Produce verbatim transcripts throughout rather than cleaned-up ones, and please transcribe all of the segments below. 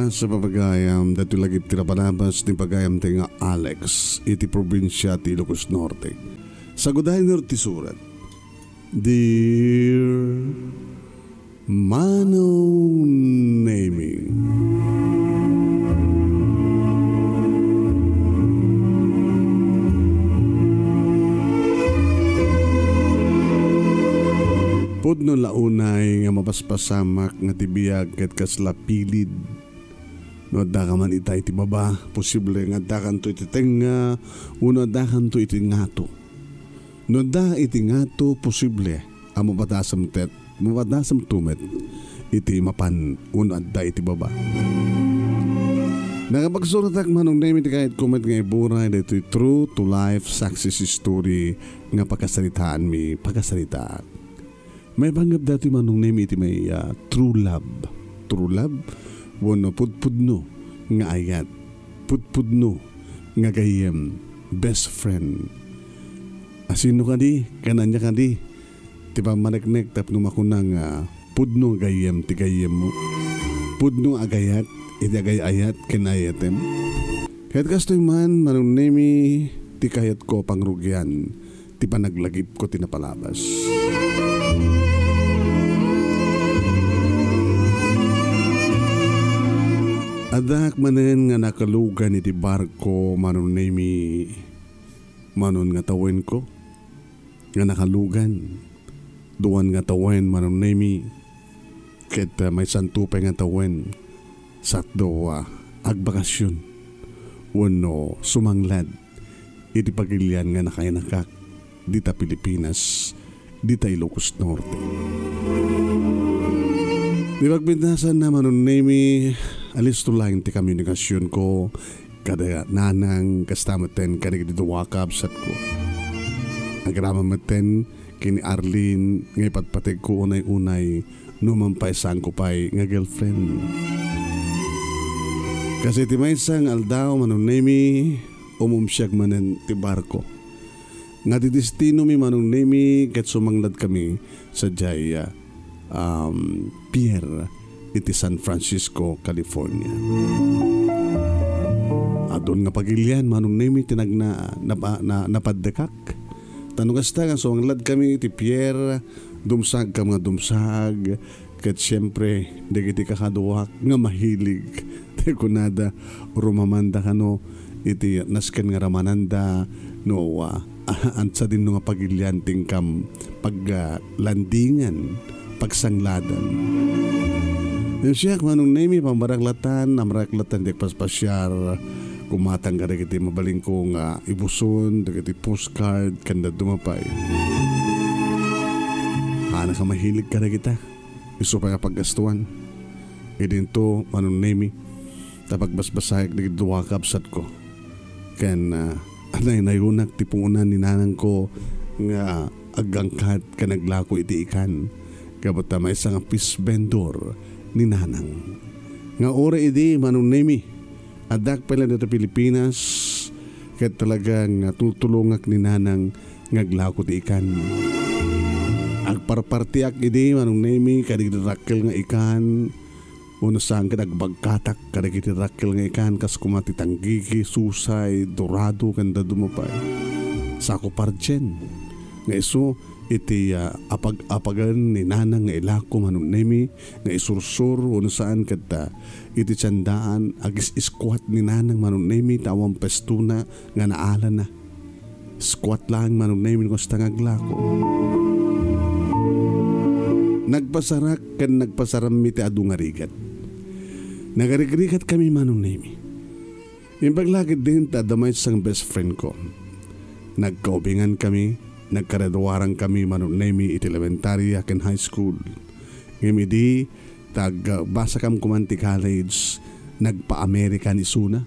Sa pagayam, datoy lagip ti napalabas ni pagayam ti nga Alex, iti probinsia ti Ilocos Norte. Sa Godaynor ti surat, Dear Manong Nemi. Pudno la unay nga mapaspasamak nga ti biag ket kasla pilid. No adda ka man ita iti baba, posible nga addakanto iti tengnga, wenno addakanto iti ngato. No adda iti ngato, posible a mapadasamto, mapadasamto met iti mapan wenno adda iti baba. Nakapagsuratak, Manong Nemi, ti kayatko met nga iburay daytoy true to life success story nga pakasaritaanmi, pakasaritaak. Maipanggep daytoy, Manong Nemi, iti may, ah, true love. True love? Wenno pudpudno nga ayat. Pudpudno nga gayyem. Best friend. Asino kadi? Ken ania kadi ti pammaneknek tapno makuna nga pudno nga gayyem ti gayyemmo? Pudno nga agayat iti agay-ayat ken ayatem? Ket kastoy man, Manong Nemi, ti kayatko pangrugian ti panaglagipko ti napalabas. Addaak manen nga nakalugan iti barko, Manong Nemi, manon nga tawenko nga nakalugan. Duan nga tawen, Manong Nemi, ket, ah, maysanto pay nga tawen satdo, ah, agbakasyon wenno sumanglad iti pagilian nga nakainakak dita Pilipinas, dita Ilocos Norte. Di pagpintasan na, Manong Nemi, alisto laeng ti komunikasionko kada nanang, kasta metten kadagiti dua a kabsatko. Agraman metten ken ni Arlene nga ipatpategko unay-unay no mampaisangko pay nga girlfriend. Kas iti maysa nga aldaw, Manong Nemi, umumsiag manen ti barko. Nga ti destinomi, Manong Nemi, ket sumangladkami sadiay, ah, um, pier iti San Francisco, California. Adun nga pagilian, Manong Nemi, ti nagna-, napa-, na-, napaddekak. Ta no kasta nga sumangladkami iti pier, dumsagkam nga dumsag, ket siempre, dagiti kakaduak nga mahilig. Ti kunada, rumamanda kano iti nasken nga ramananda, no, ah, Ania sadino nga pagilian ti inkam pag, ah, landingan, pagsangladan. Ngem siak, Manong Nemi, pambaraklatan, amraklatan ti agpaspasiar, kumatang kadagiti mabalinko nga ibuson, dagiti postcard, ken dadduma pay. Ania ka mahilig kadagita? Isu pay a paggastuan. Idinto, Manong Nemi, ta pagbasbasaek dagiti dua a kabsatko. Ken, ah, naynayunak ti puonan ni nanangko nga agangkat ken aglako iti ikan. Gapu ta maysa nga fish vendor ni nanang. Nga uray idi, Manong Nemi, addak pay la dita Pilipinas, ket talagang tultulongak ni nanang nga aglako ti ikan. Agparpartiak idi, Manong Nemi, kadagiti dakkel nga ikan, Unasan ket agbagkatak kadagiti dakkel nga ikan, kas koma ti tanggigi, susay, dorado, ken dadduma pay. Sako pardien nga isu iti, ah, apag-apagen ni nanang nga ilako, Manong Nemi, nga isursur, unasan ket, ah, iti tiendaan, agis-iskuat ni nanang, Manong Nemi, ta awan pestona nga naalana. Squat laeng, Manong Nemi, no kasta nga aglako. Nagpasarak ken nagpasarammi ti adu nga rigat. Nagarigrigatkami, Manong Nemi. Imbag la ketdin ta adda maysa nga best friend ko. Nagkaubingankami, nagkagraduarankami, Manong Nemi, iti elementaria ken high school. Ngem idi ta agbasakam koman ti college, nagpa-Amerika ni isuna.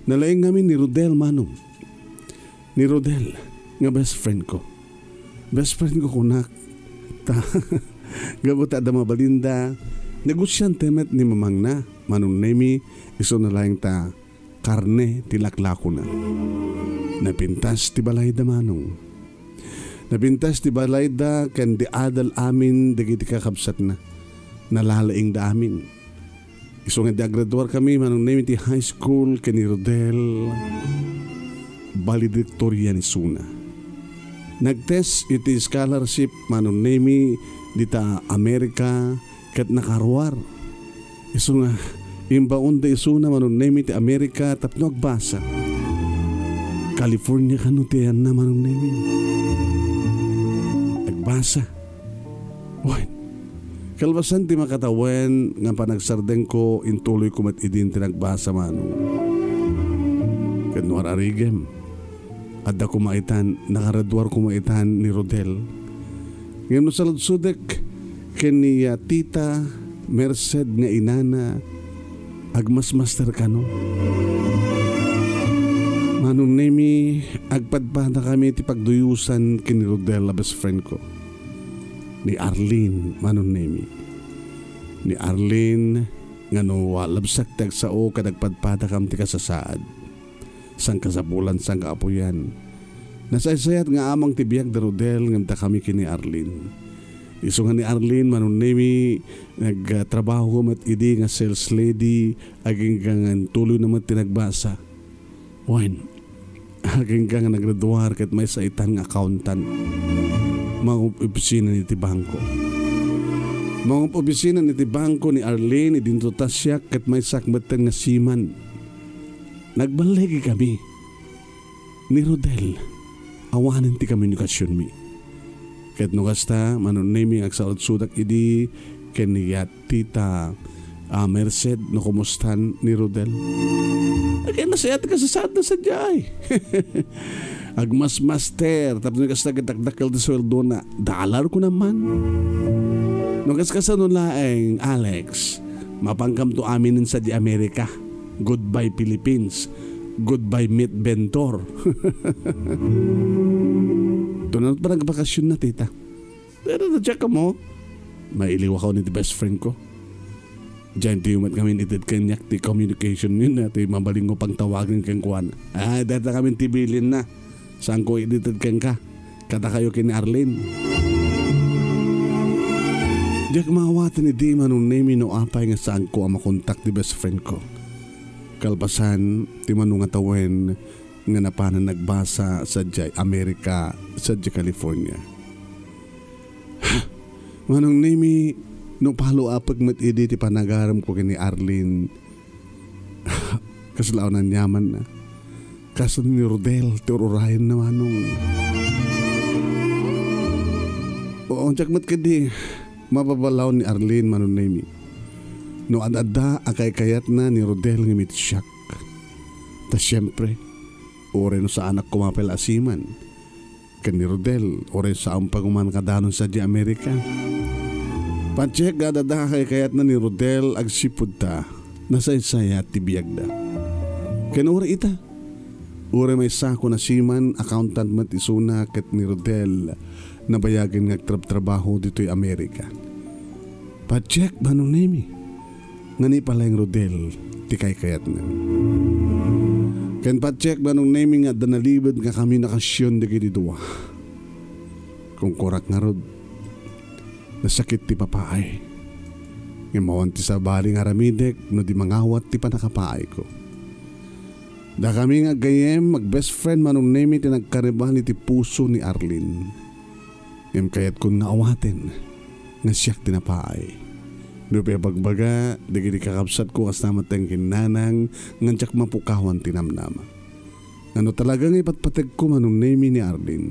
Nalaing ngamin ni Rodel, Manong. Ni Rodel, nga best friend ko. Best friend ko kunak. Ta, gapu ta adda mabalinda, negosiante met ni mamangna, Manong Nemi, isuna laeng ta karne ti laklakona. Napintas ti balayda, Manong. Napintas ti balayda ken di adal amin dagiti kakabsatna. Nalalaingda amin. Isu nga idi agraduarkami, Manong Nemi, ti high school ken ni Rodel, valedictorian isuna. Nag-test iti scholarship, Manong Nemi, dita Amerika, ket nakaruar. Isu nga, imbaonda isuna, Manong Nemi, ti Amerika tapno agbasa. California kano ti ayanna, Manong Nemi. Agbasa. Wen, kalpasan ti makatawen nga panagsardengko, intuloyko met idin ti nagbasa, Manong. Ket no ar-arigem, adda koma itan, nakaraduar koma itan ni Rodel. Ngem no saludsodek ken ni, ah, Tita Merced nga inana, agmasmaster kano. Manong Nemi, agpadpadakami ti pagduyosan ken ni Rodel a best friend ko. Ni Arlene, Manong Nemi. Ni Arlene, nga no, ah, labsak ti agsao ket agpadpadakam ti kasasaad. Sangkasapulan, sangkaapuyan. Nasaysayat nga amang ti biag da Rodel ngem dakami ken ni Arlene. Isu nga ni Arlene, Manong Nemi, nagtrabaho met idi nga sales lady, agingga nga intuloyna met ti nagbasa. Wen, agingga nga nagraduar ket maysa itan nga accountant. Mangob-opisina iti bangko. Mangob-opisina iti bangko ni Arlene, idinto ta siak ket maysak metten nga seaman. Nagballigi kami ni Rodel. Awanen ti komunikasionmi. Ket no kasta, Manong Nemi, agsaudsudak idi ken ni Tita, ah, Merced, no kumustan ni Rodel. Agay, nasayaat ti kasasaadna sadiay. Agmasmaster, tapno kasta, agdakdakkel ti sueldona. Dollar ko naman. No kaskasano laeng, Alex, mapankamto aminen sadiay Amerika. Goodbye, Philippines. Goodbye, meat vendor. Tunanot pa nagbakasyon na, tita. Pero na-check mo, mailiwak ako ni ti best friend ko. Diyan ti umat kami ited kaniak ti communication yun na ti mabalingo pang tawagan kenkuana. Ah, data kami ti bilin na. Saan ko idited kenka? Kada kayo ken ni Arlene. Diak maawaten idi Manong Nemi no apay nga saan ko a makontak ti best friend ko. Kalpasan ti mano nga tawen nga napanan nagbasa sadiay Amerika, sadiay California. Manong Nemi, no palo apek met idi ti panagarem ko ken ni Arlene, kasla awan aniamanna. Kasla ni Rodel ti ur-urayenna, Manong. Oo, diak met ketdi mababalaw ni Arlene, Manong Nemi. No ad-adda a kaykayatna ni Rodel ngem iti siak. Ta siempre, uray no saanak koma pay la a seaman ken ni Rodel, uray saan pay koma nga danon sadiay Amerika. Patiek nga ad-adda a kaykayatna ni Rodel agsipud ta nasaysayaat ti biagda. Ken uray ita, uray maysakon a seaman, accountant met isuna ket ni Rodel, nabayagen nga agtrabtrabaho ditoy Amerika. Patiek, Manong Nemi, nga ni pay laeng Rodel ti kaykayatna. Ken patiek, Manong Nemi, nga adda nalibed nga komunikasion dagiti dua. Kunkurak ngarud, nasakit ti papaay. Ngem awan ti sabali nga aramidek no di mangawat ti pannakapaayko. Dakami nga gayyem, mag-best friend, Manong Nemi, ti nagkaribal iti puso ni Arlene. Ngem kayatkon nga awaten nga siak ti napaay. No pay abagbaga dagiti kakabsatko, kasta met ken ni nanang, nga diak mapukawan ti namnama. Nga no talaga nga ipatpategko, Manong Nemi, ni Arlene,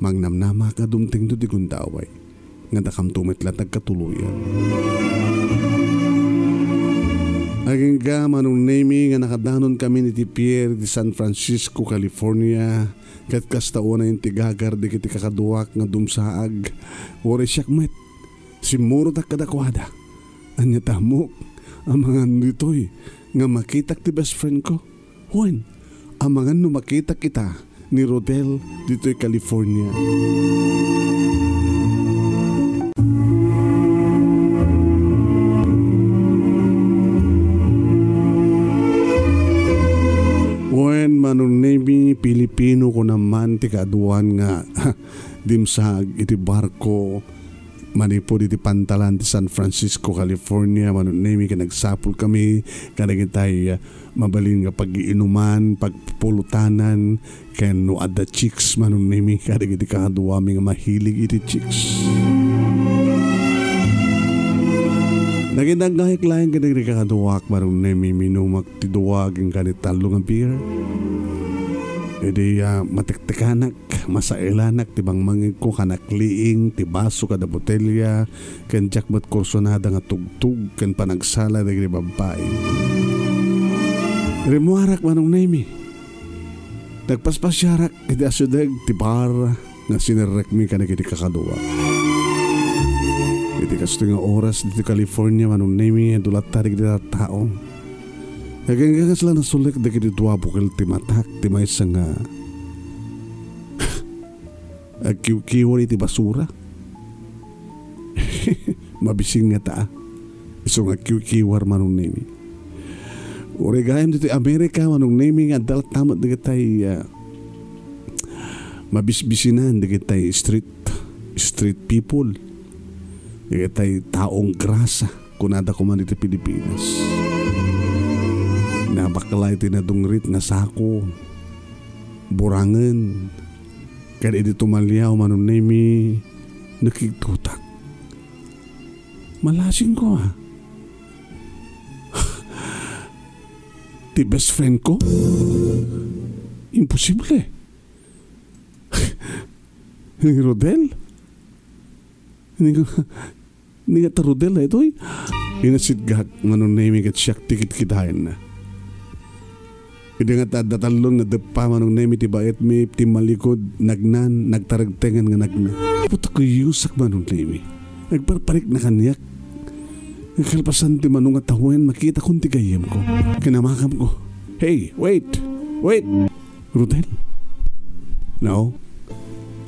mangnamnamak a dumtengto ti gundaway, nga dakamto met la ti agkatuloyan. Agingga, Manong Nemi, nga nakadanonkamin iti pier iti San Francisco, California, ket kasta unay ti gagar dagiti kakaduak nga dumsaag, uray siak met, simmurotak kadakuada. Ania ti ammok, amangan ditoy nga makitak ti best friend ko. Wen, amangan no makitak ita ni Rodel ditoy California. Wen, Manong Nemi, Pilipino ko naman ti kaaduan nga dimsaag iti barko. manipud iti pantalan ti San Francisco, California, Manong Nemi, ket nagsapulkami kadagitay, ah, mabalin nga pag-iinuman, pagpulutanan, ken no adda chicks, Manong Nemi, kadagiti kakaduami nga mahilig iti chicks. Nagindagayek laeng kadagiti kakaduak, Manong Nemi, minumak ti dua agingga ni tallo nga beer. Idi, ah, matektekanak, masaelanak ti bangmangegko, kanakliing ti baso kada botelya, ken diak met kursunada nga tugtog ken panagsala dagiti babbai. Rimmuarak, Manong Nemi. Nagpaspasiarak iti asideg ti bar nga sinerrekmi kadagiti kakadua. Iti kastoy nga oras ditoy California, Manong Nemi, adu latta dagiti tattao. Agingga kasla nasulek dagiti dua bukel ti matak ti maysa nga agkiwkiwar iti basura. Mabisin ngata, a. Isu nga agkiwkiwar, Manong Nemi. Uray gayam ditoy Amerika, Manong Nemi, nga adda latta met dagitay, ah, mabisbisinan, dagitay street, street people. Dagitay taong grasa, kunada koma iti Pilipinas. Nabakla iti nadungrit nga sako, burangen, ken idi tumaliaw, Manong Nemi, nakigtotak. Malasingko, a. Ti best friend ko? Imposible. Ni Rodel? Ni nga, ni nga ta Rodel, itoy? Inasidgak, Manong Nemi, ket siak ti kitkitaenna. Idi nga ta adda tallo nga deppa, Manong Nemi, ti baetmi, timmalikod, nagnan, nagtaregtengan nga nagna. Puta, kuyosak, Manong Nemi. Nagparparikna kaniak. Nga kalpasan ti mano nga tawen, makitakon ti gayyemko. Kinamakamko. Hey, wait! Wait! Rodel? No,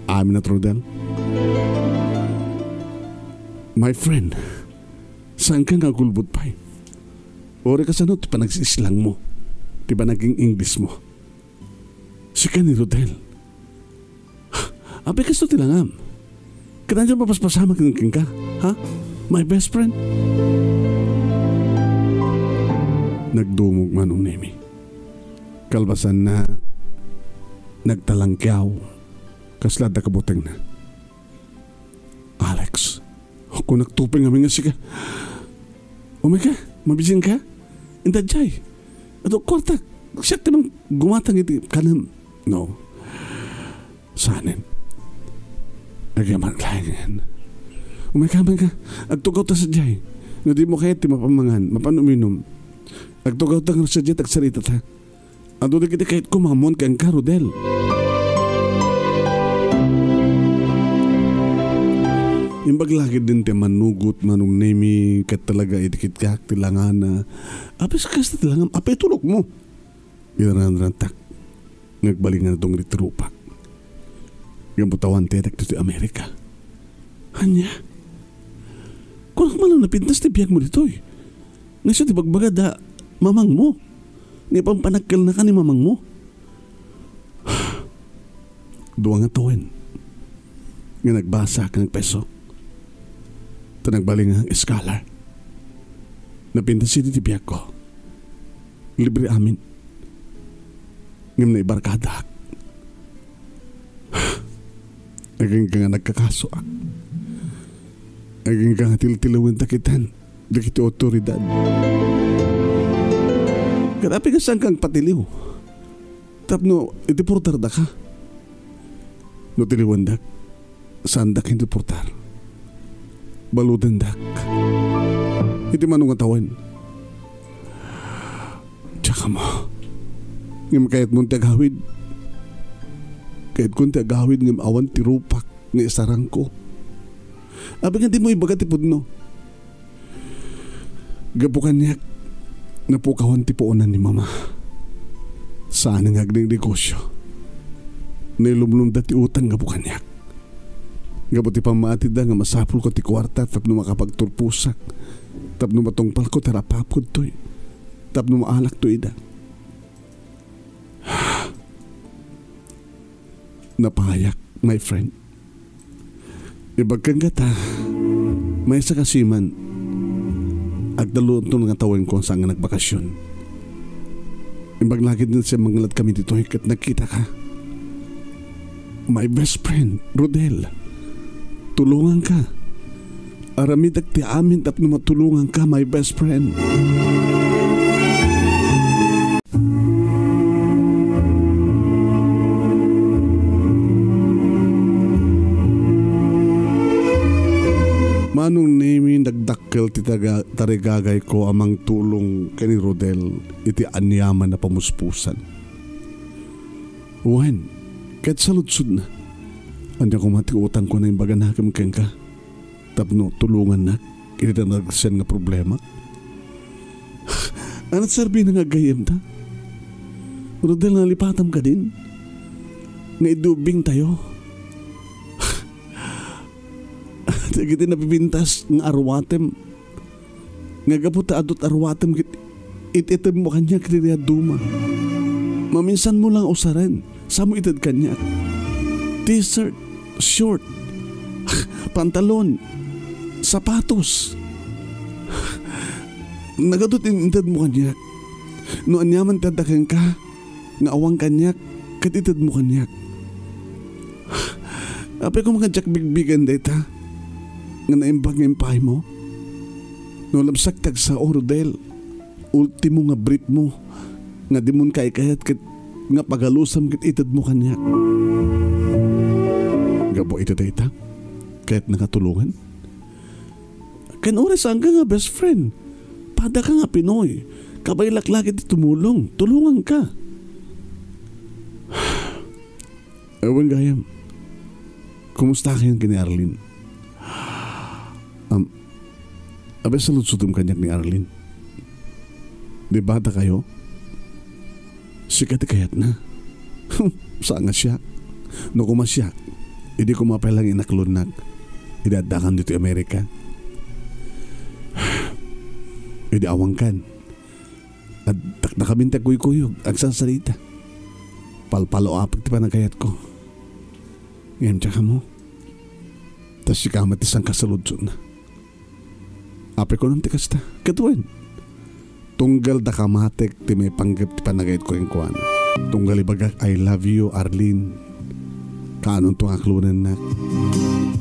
I'm not Rodel. My friend, saanka nga agulbod pay? Uray kasano ti panagsislangmo, ti panaging-Englishmo? Sika ni Rodel. Apay kasto ti langam? Ket ania ti mapaspasamak kenka, ha? My best friend? Nagdumog Manong Nemi. Kalpasanna, nagtalangkiaw, kasla adda kabutengna. Alex, kunak tupeng amin nga sika. Umayka, mabisinka? Inta jay. Adu kuartak. Siak ti manggumatang iti kanem. No. Sanen. Agyaman laengen. Umayka, umayka. Agtugawta sadiay. No dimo kayat ti mapamangan, mapan uminum. Agtugawta nga sadiay, agsaritata. Adu dagiti kayatko nga ammon kenka, Rodel. Imbag la ketdin ti mannugot, Manong Nemi, ket talaga idi kitkak ti langana. Apay, kasta ti langam, apay tulokmo? Inranrantak. Nagbalingan dungri ti rupak. Gapu ta awan ti etek ditoy Amerika. Ania? Kunak man la napintas ti biagmo ditoy. Nga isu ti bagbaga da mamangmo. Nga ipanpanagkelnaka ni mamangmo. Dua nga tawen nga nagbasa ken nagpeso. Ta nagbalingan nga scholar. Napintas idi ti biagko. Libre amin. Ngem naibarkadak. Agingga nga nagkakasoak. Agingga nga tiltiliwen ta kitan dagiti awtoridad. Ket apay nga saanka agpatiliw tapno ideportardaka? No tiliwendak, saandak ideportar. Baludendak iti mano nga tawen. Diak ammo. Ngem kayatmon ti agawid? Kayatkon ti agawid ngem awan ti rupak nga isarangko. Apay nga dimo ibaga ti pudno? Gapu kaniak, napukawan ti puonan ni Mama. Saan nga agnegnegosio. Nailumlomda ti utang gapu kaniak. Gapu ti pammatida nga masapulko ti kuarta tapno makapagturposak, tapno matungpalko ti rapakodtoy, tapno maalakto ida. Napahayak, my friend. Ibagkang kata, Maysa ka siman, agtalloanto nga tawenko saan nga nagbakasyon. Imbag la ketdin sa manglatkami ditoy ket nagkitaka. My best friend, Rodel. Tulonganka. Aramidak ti amin tapno matulonganka, my best friend. Manong Nemi, nagdakkel ti taga-, tarigagayko a mangtulong ken ni Rodel iti aniaman a pamuspusan. Wen, ket saludsodna, ania koma ti utangko a imbaganakem kenka tapno tulongannak iti nagsen nga problema? Ania ti serbina nga aggayyemta? Rodel, nalipatam kadin nga iddi ubbingtayo. Dagiti napipintas nga aruatem nga gapu ta adu ti aruatem ket it-itedmo kaniak iti dadduma. Maminsanmo la nga usaren, samo ited kaniak t-shirt, short, pantalon, sapatos. Nagadu ti intedmo kaniak. No aniaman ti adda kenka nga awan kaniak, ket itedmo kaniak. Apay koma nga diak bigbigen dayta nga naimbag nga impaymo? No labsak ti agsao, Rodel, ultimo nga briefmo nga dimon kaykayat ket nga pagalusam ket itedmo kaniak. Gapu iti dayta, kayatnaka tulongan? Ken uray saanka nga best friend, padaka nga Pinoy, kabaylak la ket ti tumulong, tulonganka. Wen gayam, kumusta kayon ken ni Arlene? Am, apay saludsodem kaniak ni Arlene? Di bata kayo? Sika ti kayatna. Saan nga siak? No koma siak, idi koma pay lang inaklonnak, idi addakan ditoy Amerika. Idi awankan, ad-, dakdakamin ti agkuykuyog, agsarsarita. Palpaloapek ti panagkayatko. Ngem diak ammo, ta sika met ti sangkasaludsodna. Apay kunam ti kasta? Ket wen, tunggal dakamatik ti maipanggep ti panagayatko kenkuana. Tunggal ibagak, "I love you, Arlene." Kaanonto nga aklonennak.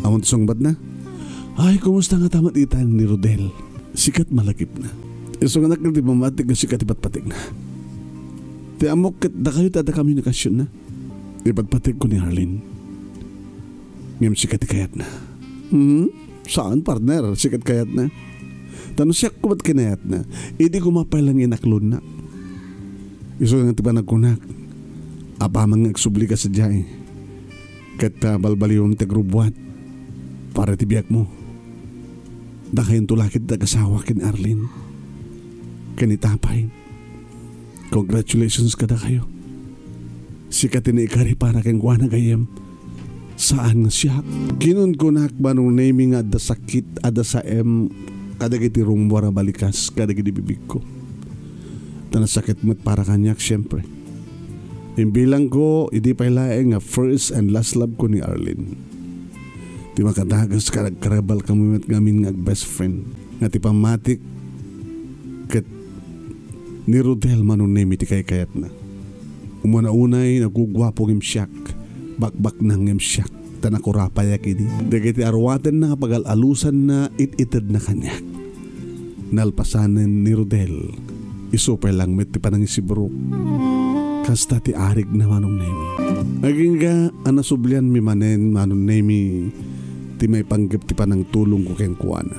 Awan ti sungbatna? Ay, kumusta ngata met itan ni Rodel? Sika ti malagipna. Isu nga nakel ti pammatik nga sika ti patpatikna. Ti ammok ket dakayo ti adda komunikasionna. Ipatpatikko ni Arlene. Ngem sika ti kayatna. Hmm? Saan, partner, sika ti kayatna. Ta no siak koma ti kinayatna, idi koma pay lang inaklonnak. Isu nga ti panagkunak, apaman nga agsublika sadiay, ket, ah, balbaliwem ti agrubbuat para ti biagmo. Dakayonto la ket ti agasawak ken Arlene. Ken ita pay, congratulations kadakayo. Sika ti naikari para kenkuana, gayyem. Saan nga siak. Kinunkunak, Manong Nemi, nga adda sakit, adda saem kadagiti rummuar a balikas kadagiti bibigko. Ta nasakit met para kaniak, siempre. Imbilangko idi pay laeng nga first and last love ko ni Arlene. Ti makadagus, karagkarabal kami met ngamin nga ag-best friend. Nga ti pammatik ket ni Rodel, Manong Nemi, ti kaykayatna. Umuna-unay, naguguapo ngem siak, bakbaknang ngem siak, ta nakurapayak idi. Dagiti aruatenna nga pagal-alusanna it-itedna kaniak. Nalpasanen ni Rodel, isu pay lang met ti panangisibruk. Kasta ti arigna, Manong Nemi. Agingga a nasublianmi manen, Manong Nemi, ti maipanggep ti panangtulongko kenkuana.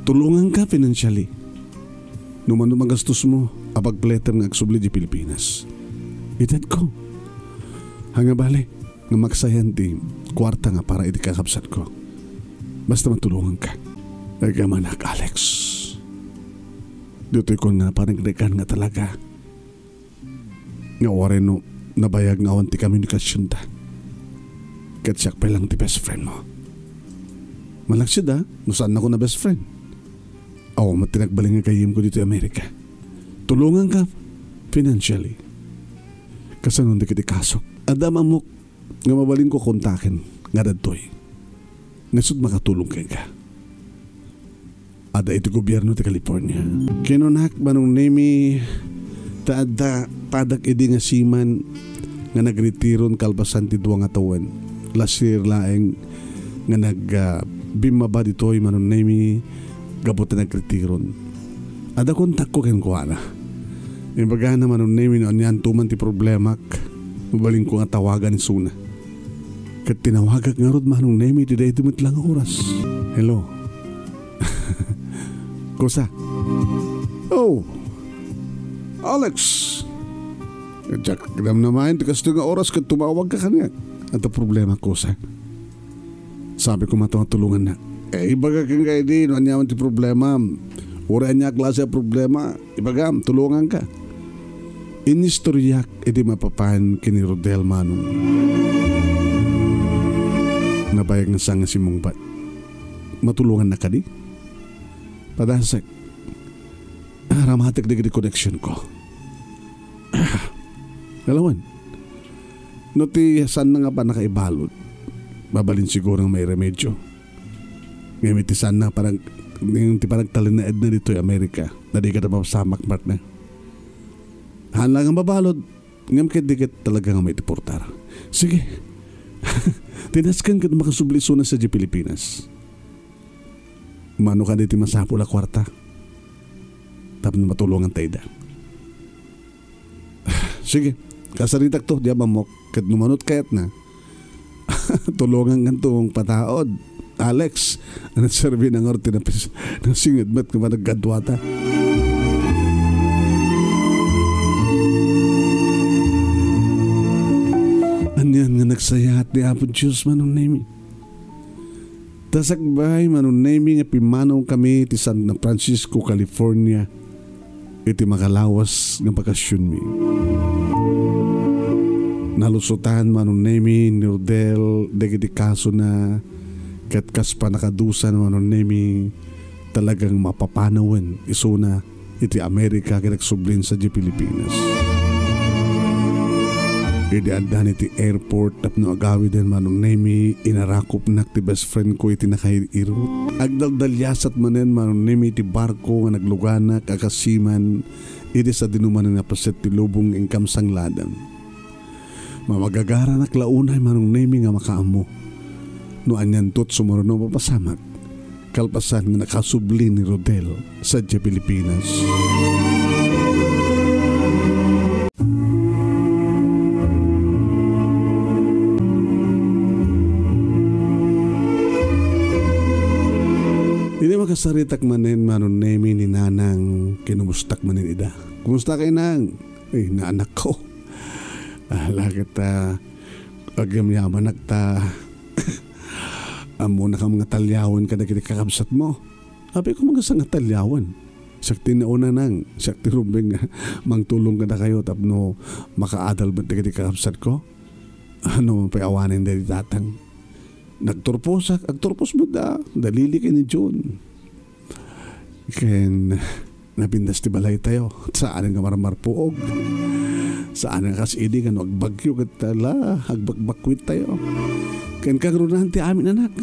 Tulonganka financially. No mano magastosmo a pagpletem nga agsubli di Pilipinas, itedko. Ania bale nga maksayan ti kuarta nga para iti kakabsatko. Basta matulonganka. Agamanak, Alex. Ditoy ko nga panagrikan nga talaga. Nga uray no nabayag nga awan ti komunikasionta. Ket siak pay lang ti best friend mo. Malaksid a, no saannako nga best friend. Awan met ti nagbalin nga gayyemko ditoy Amerika. Tulonganka financially. Kasano dagiti kasok? Adda ammok nga mabalinko kontaken nga dadtoy. Nga isut' makatulong kenka. adda iti gobierno ti California. Kinunak, Manong Nemi, ta adda padak idi nga siman nga nagretiron kalpasan ti dua nga tawen. Last year laeng nga nag, ah, bimmaba ditoy, Manong Nemi, gapu ta nagretiron. Adda kontakko kenkuana. Imbagana, Manong Nemi, no anianto man ti problemak, mabalinko nga tawagan isuna. Ket tinawagak ngarud, Manong Nemi, iti daytoy met la nga oras. Hello. Kusa. Oh, Alex. Diak namnamaen ti kastoy nga oras ket tumawagka kaniak. Adda problema, kusa. Sabi ko, mato nga tulongannak. Eh, ibaga kenka idi no ania man ti problemam. Uray ania a klase a problema, ibagam, tulonganka. Inistoriak iti mapapan ken ni Rodel, Manong. Nabayag nga saan nga simmungbat. Matulongannak kadi? Padasek. Aramatek dagiti connection ko. Alawan. No ti saanna nga pannakaibalud, mabalin siguro nga mairemedio. Ngem iti saanna parang, ngem ti parang talinaedna ditoy Amerika, na di ka na mapasamak, partner. Haan lang nga mabalud, ngem ket di ket talaga nga maitiportar. Sige. Tinasken ket makasubli isuna sadiay Pilipinas. Mano kadi ti masapul a kuarta? Tapno matulongan ta ida. Sige, kasaritak to, diak ammok. Ket no mano't kayatna, tulongankanto nga pataod. Alex, ano serbi na ngarud ti napis-, nasinged met nga panaggaduata? Anian nga nagsayaat ni Apo Dios, Manong Nemi. Ta sakbay, Manong Nemi, nga pimmanawkami ti San Francisco, California, iti makalawas nga bakasionmi. Nalusotan, Manong Nemi, ni Rodel dagiti kasona, ket kas pannakadusan, Manong Nemi, talagang mapapanawen isuna iti Amerika ket agsublin sadiay Pilipinas. Idi addan iti airport tapno agawiden, Manong Nemi, inarakupnak ti best friend ko iti nakair-irut. Agdaldaliasat manen, Manong Nemi, iti barko nga nagluganak a kas siman idi sadino manen nga paset ti lubong nga inkam sangladan. Mamagagaranak la unay, Manong Nemi, nga makaammo no anianto ti sumaruno a mapasamak kalpasan nga nakasubli ni Rodel sadiay Pilipinas. Idi makasaritak manen, Manong Nemi, ni Nanang, kinumustak manen ida. "Kumusta ka, Inang?" "Ay, naanak ko. Ala ket, ah, agyamyamanak ta ammonakam nga talyawen kadagiti kakabsatmo." Apay ko, "Mangasa nga talyawen? Siak ti nauna, Nang. Siak ti rumbeng nga mangtulong kadakayo tapno makaadal met dagiti kakabsatko." Ano man pay awanen daydi tatang? Nagturposak, agturpos met da, da Lily ken ni John. Ken napintas ti balaytayo. Saan nga marmarpuog. Saan nga kas idi nga no agbagyo ket ala, agbakbakwittayo. Ken kagrunan ti amin anak.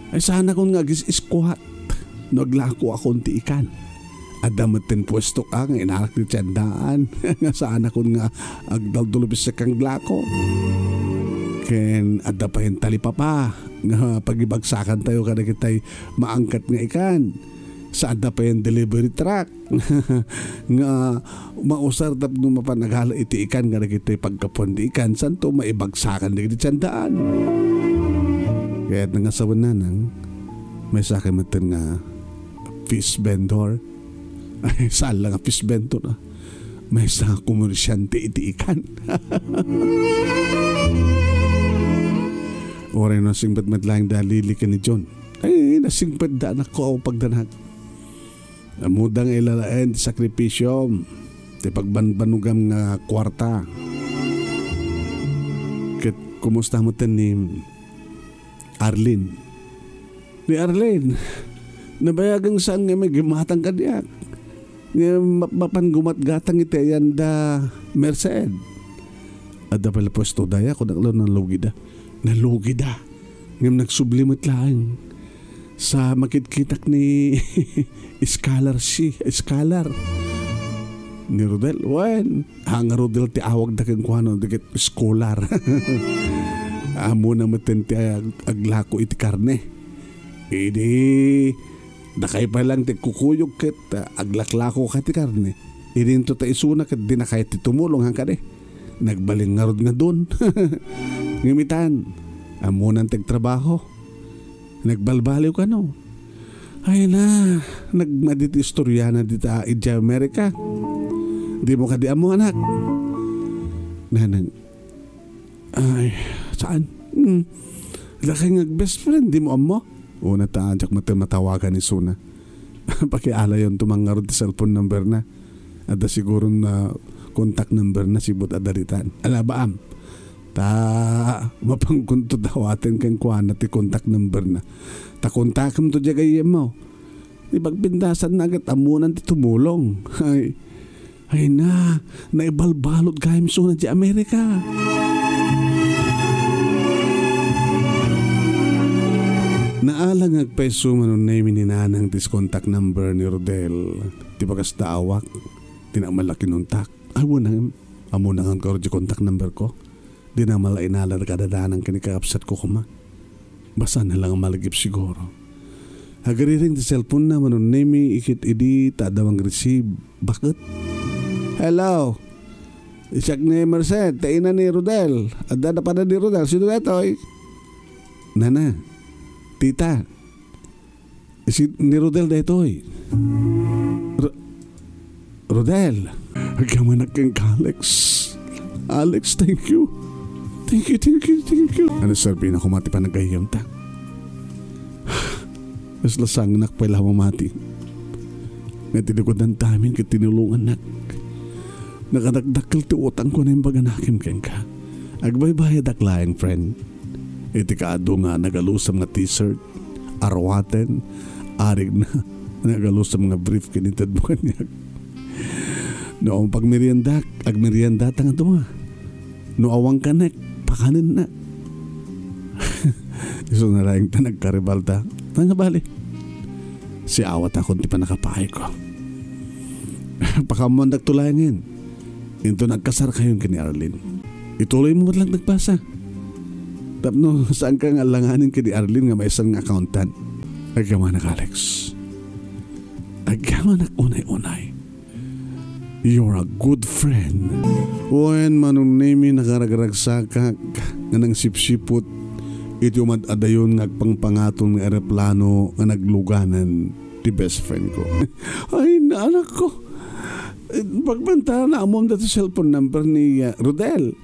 Ay, saanakon nga agis-iskuat no aglakoakon ti ikan. Adda met ti puesto ka nga inarak ti tiandaan nga saanakon nga agdaldulupis kan glako. Ken adda pay talipapa nga pagibagsakantayo kadagitay maangkat nga ikan. Sa adda pay delivery truck nga mausar tapno mapan agala iti ikan nga dagiti paggapuan ti ikan, santo maibagsakan dagiti tiandaan. Kayat nga sawen, Nanang, maysa kay metten nga fish vendor. Ay, saan la nga fish vendor, ah. Maysa nga komersyante iti ikan. Uray no singpet met laeng da Lily ken ni John. Ay, nasingpet da, anak ko, pagdanag. Ammoda nga ilalaen ti sakripisio, ti pagbanbanogam nga kuarta. Ket kumusta metten ni Arlene? Ni Arlene, nabayagen saan nga may gimatang kadiak. Nga map-, mapan gumatgatang iti ayan da Merced. Adda pay la puesto daya, kunak la nalugida. Nalugida. Ngem nagsubli met laeng. sa makitkitak ni Scholar si, Scholar. Ni Rodel, wen, hanga Rodel ti awagda kenkuana, dagiti scholar. Ammona metten ti ag-, aglako iti karne. Idi, dakay pay lang ti kukuyog ket, ah, aglaklako ka ti karne. Idinto ta isuna ket dinakay ti tumulong, han kadi. Nagbalin ngarud nga don. Ngem itan, ammonan ti agtrabaho. Nagbalbaliw kano. Ay na, nagmadi ti istoriana dita idiay Amerika. Dimo kadi ammo, anak? Nanang, ay, saan? Hmm. Dakay nga best friend, dimo ammo? Una ta, diak met matawagan isuna. Pakialayonto man ngarud ti cellphone number na. Adda siguro na contact number na, sibut adda ditan. Ala, baam. Ta, mapangkunto dawaten kenkuana ti contact number na. Ta kontakemto diay gayyemmo. Ti pagpintasan na ket ammonan ti tumulong. Ay, ay na, naibalbalot gayam isuna diay Amerika. Naalang agpayso manunay ni nanang ti contact number ni Rodel. Ti bagas da awak, ti naamala kinuntak. Ay, wen, ammona ngarud ti contact number ko. Di na mala inala kadadanan ken ni kakabsat ko koma. Basta na lang malagip siguro. Agriring ti cellphone na manunay mi iket idi ta adda mang receive. Bakit? Hello. Siak ni Merced, ti ina ni Rodel. Adda na pada ni Rodel. Sino daytoy? Nana. Tita. Si, ni Rodel daytoy. Ro-, Rodel. Agyamanak kenka, Alex. Alex, thank you. Thank you, thank you, thank you. Ano, serbi na koma ti panagayyemta. Kasla sangnak pay la mamati. Nga tinikudan tamin ket tinulongannak. Nakadakdakkel ti utangko nga imbaganakem kenka. Agbaybayadak laeng, friend. Iti kaadu nga nagalusam nga t-shirt, aruaten, arigna, nagalusam nga brief ken intedmo kaniak. No, pagmeriendak, agmeriendata nga dua. No, awan kanek, pakanenna. Isu na laeng ta nagkaribalta. Nga bali, siawatakon ti pannakapaayko. Pakaammoandakto laengen. Inton agkasarkayon ken ni Arlene. Ituloymo met lang ti pagbasa. Tapno saanka nga alanganen ken ni Arlene nga maysa nga accountant. Agyamanak, Alex. Agyamanak unay-unay. You're a good friend. Wen, manunay mi nakaragragsakak nga nangsipsiput iti umad-adayon nga agpangpangaton nga eroplano nga nagluganan ti best friend ko. Ay, na, anak ko. Eh, pagbanta, naammoam daytoy cellphone number ni, ah, Rodel.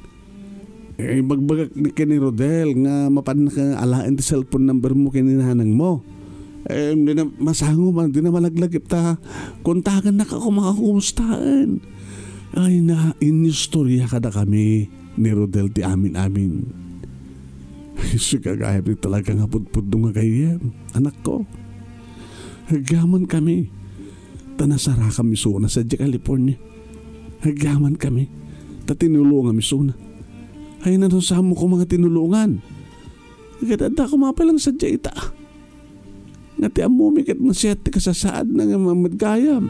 Eh, ibagbagak ni ken ni Rodel nga mapannaka alaen ti cellphone number mo ken ni nanang mo. Eh, di na masango man, di na malaglagip ta kontakennak a kumakumustaen. Ay na, inistorya kadakami ni Rodel ti amin-amin. Ay, sika gayam ti talaga nga pudpudno nga gayyem, anak ko. Agyaman kami. Ta nasarakam isuna sadiay California. Agyaman kami, ta tinulongam isuna. Ay, nano, saan mo koma nga tinulongan? Ket adda koma pay lang sadiay ita. Nga ti ammomi ket nasayaat ti kasasaadna nga mamagayam.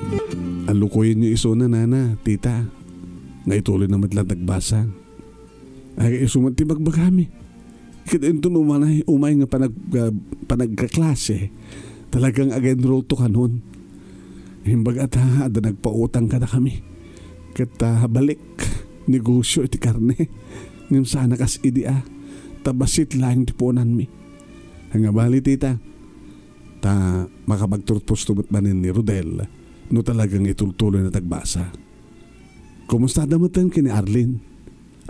Alukoyenyo isuna, nana, tita. Nga ituloyna met lang ti pagbasa. Ay, isu met ti bagbagami. Ket inton umay, umay nga panag-, ah, panagkaklase, talagang ag-enrollto kanon. Imbag a ta, adda nagpautang kadakami. Ket, ah, balik, negosyo iti karne. Ngem saan a kas idi a, ta bassit laeng ti puonanmi. Nga bali, tita, ta makapagturposto met manen ni Rodel, no talagang itultuloyna ti pagbasa. Kumustada metten ken ni Arlene?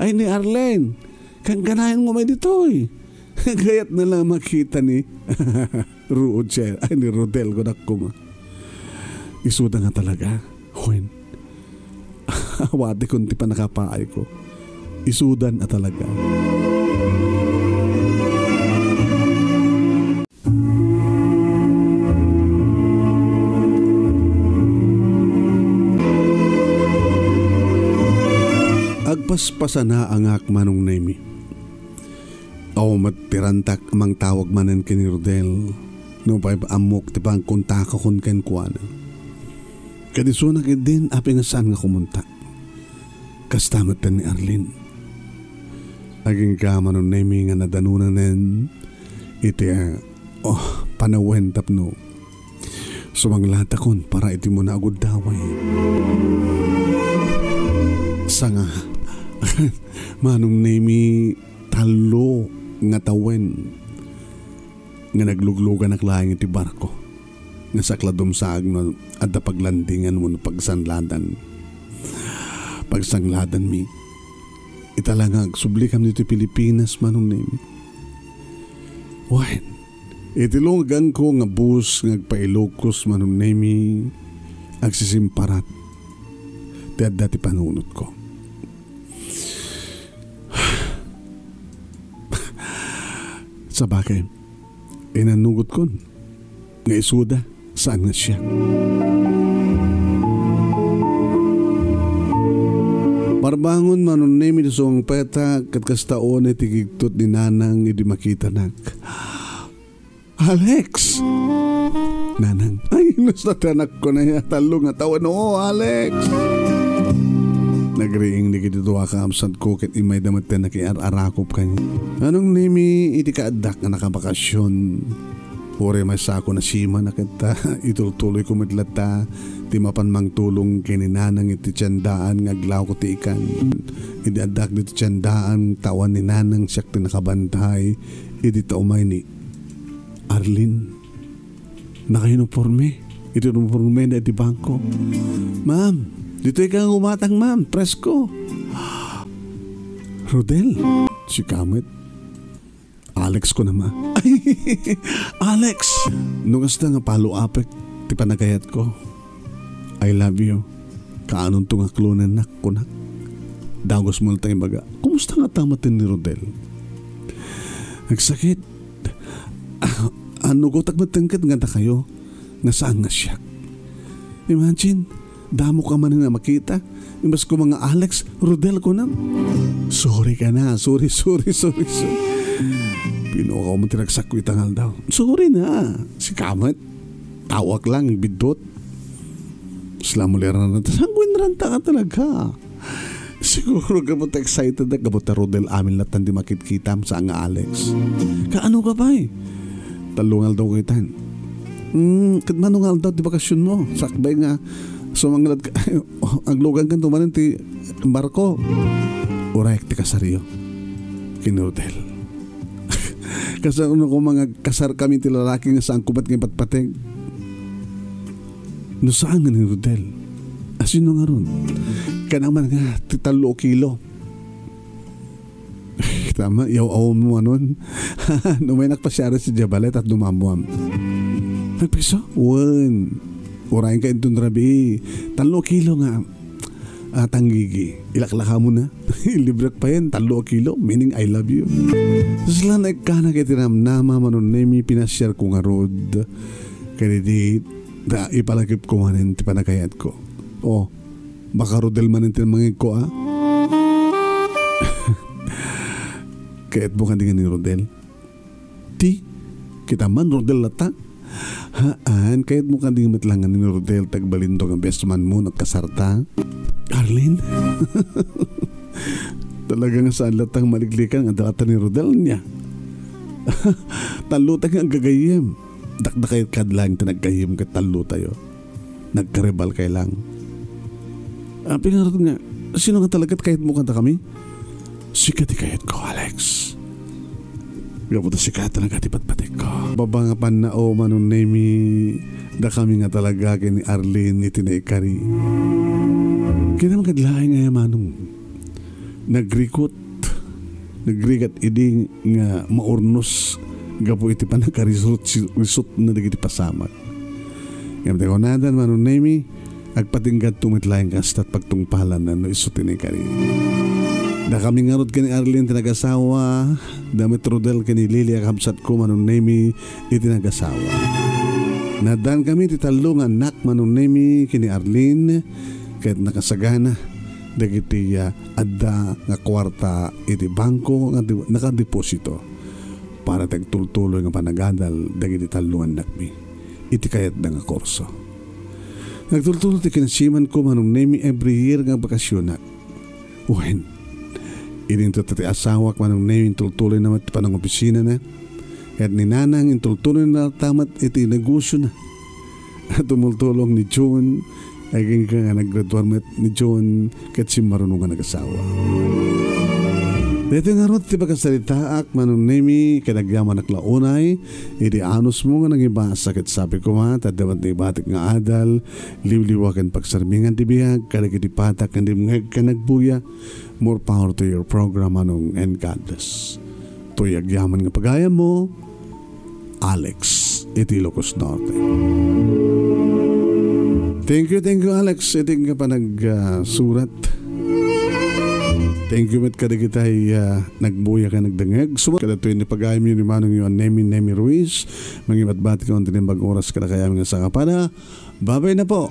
Ay, ni Arlene, kankanayon nga umay ditoy. Kayatna lang makita ni Roger, ay, ni Rodel, kunak koma. Isuda nga talaga, wen. Awatekon ti pannakapaayko. Isudan a talaga. Agpaspasanaangak, manungnaymi. Awan met ti rantak a mangtawag manen ken ni Rodel. no pay ammok ti pagkontakakon kenkuana. Ket isuna ketdin, apay nga saan nga kumontak. Kasta met ni Arlene. Agingga, Manong Nemi, nga nadanonanen iti, ah, oh, panawen tapno sumanglatakon para iti umuna a gundaway. Sanga, Manong Nemi, tallo nga tawen nga naglugluganak laeng iti barko nga sakla dumsaag no adda paglandingan wenno pagsanladan. Pagsangladanmi, ita la nga agsublikam ditoy Pilipinas, Manong Nemi. Wen, iti lungagko nga bus nga agpa-Ilocos, Manong Nemi, agsisimparat ti adda ti panunotko. Sabagay, inanugotkon nga isuda, saan nga siak. Parbangon, Manong Nemi, ti sungpeta, ket kasta unay ti gigtot ni Nanang idi makitanak. Alex! Nanang, ay, nasta ti anakko na ya, tallo nga tawen. Oo, Alex! Nagriing dagiti dua a kaabsatko ket immayda met ti nakiar-arakop kaniak. Manong Nemi, idi kaaddak nga nakabakasyon, uray maysako nasiman a ket, ah, itultuloyko met latta ti mapan mangtulong ken ni Nanang iti tiendaan nga aglawko ti ikan. Idi addak ditoy tiendaan, ta awan ni Nanang, siak ti nakabantay. Idi ta umay ni Arlene, nakauniporme iti unipormena iti bangko. "Ma'am, ditoy ka nga umatang, ma'am. Presko." "Rodel, sika met." "Alex," kunam a. "Alex, no kasta nga follow-upek ti panagayatko, I love you. Kaanonto nga klonennak," kunak. Dagus mo latta nga ibaga, "Kumusta ngata met ni Rodel?" Nagsakit. Ah, anugotak met ket nga dakayo, nga saan nga siak. Imagine, damo ka man nga makita. Imbes ko nga Alex, Rodel ko na. "Sorry ka na, sorry, sorry, sorry, sorry." Pinukaw mo ti ragsakko ita nga aldaw. "Sorry na, sika met. Tawak lang, biddut." Sila mo liran na, sanguin ranta ka talaga. Siguro gapu ta excited na, gapu ta Rodel amin latta ti makitkitam, saan nga Alex. "Kaano ka pay?" "Tallo nga aldaw ko itan." "Hmm, ket mano nga aldaw ti bakasyon mo? Sakbay nga sumanglad ka, aglugan ka tumanen ti barko." "Uray ti kasaryo ken ni Rodel." "Kasano ko mangagkasar kami ti lalaki nga saan ko met nga ipatpateg?" "No saan nga ni Rodel, asino ngarud?" "Kanaman nga ti tallo a kilo." "Tama, yaw-awam mo anon." "No may nakpasiar sa Jabalet at dumamuam." "Nagpiso?" "Wen. Urayen ka inton rabii. Tallo a kilo nga, ah, tanggigi. Ilaklaka mo na. Ilibrek pa yan. Tallo a kilo. Meaning, I love you." Sasla na ikkana ket tinamnama, Manong Nemi, pinasiar ko ngarud. Kadi di, da, ipalagip ko manen ti panagayat ko. Oh, baka Rodel manen ti mangegko, ah. Kayat mo kadi nga ni Rodel? Ti, kita man Rodel latta? Haan, kayat mo kadi met lang nga ni Rodel, tagbalinto nga best man mo, nagkasarta? Arlene? Talaga nga saan latta nga maliklikan nga adda latta ni Rodel niya. Tallo ta nga aggagayyem. Dakdakayat kad lang ti naggayyem ket tallo tayo. Nagkaribal kay lang. Ah, pinarod nga, sino nga talaga ti kayat mo kada kami? Sika ti kayat ko, Alex. Gapu ta sika talaga ti patpatek ko. Baba nga pannao, Manong Nemi, dakami nga talaga ken ni Arlene iti naikari. Kinam kad laeng aya, Manong. Nagrikot, nagrigat idi nga maurnos gapu iti pannakarisot-risotna dagiti pasamak. Ngem ti kunadan, Manong Nemi, agpatinggadto met laeng kasta ti pagtungpalanna no isu ti naikari. Dakami ngarud ken ni Arlene ti nagasawa, da met Rodel ken ni Lily a kabsatko, Manong Nemi, iti nagasawa. Naaddankami ti tallo nga annak, Manong Nemi, ken ni Arlene, ket nakasagana dagiti, ah, adda nga kuarta iti bangko nga di-, nakadeposito. para ti agtultuloy nga panagadal dagiti tallo nga annakmi iti kayatda nga kurso. Nagtultuloy ti kinasimanko, Manong Nemi, every year nga bakasionak. Wen, idinto ti asawak, Manong Nemi, intultuloyna met ti panangopisinana. Ket ni Nanang, intultuloyna latta met iti negosiona. A tumultulong ni John, agingga nga naggraduar met ni John ket simmaruno nga nagasawa. Daytoy ngarud ti pakasaritaak, Manong Nemi, ket agyamanak la unay iti anusmo nga nangibasa ket sabi koma, ta adda met naibatik nga adal, liwliwa ken pagsarmingan ti biag kadagiti patak nga dimngeg ken nagbuya. More power to your program, Manong, and God bless. Toy agyaman nga pagayammo, Alex, iti Ilocos Norte. Thank you, thank you, Alex, iti nga panagsurat. Thank you met kadagitay, ah, nagbuya ken nagdengngeg. Sumat kadatoy ni pagayamyo ni Manong Yuan Nemi, Nemi Ruiz. Mangibatbati ko ang tinimbag oras kadakayam nga sangapana. Babay na po.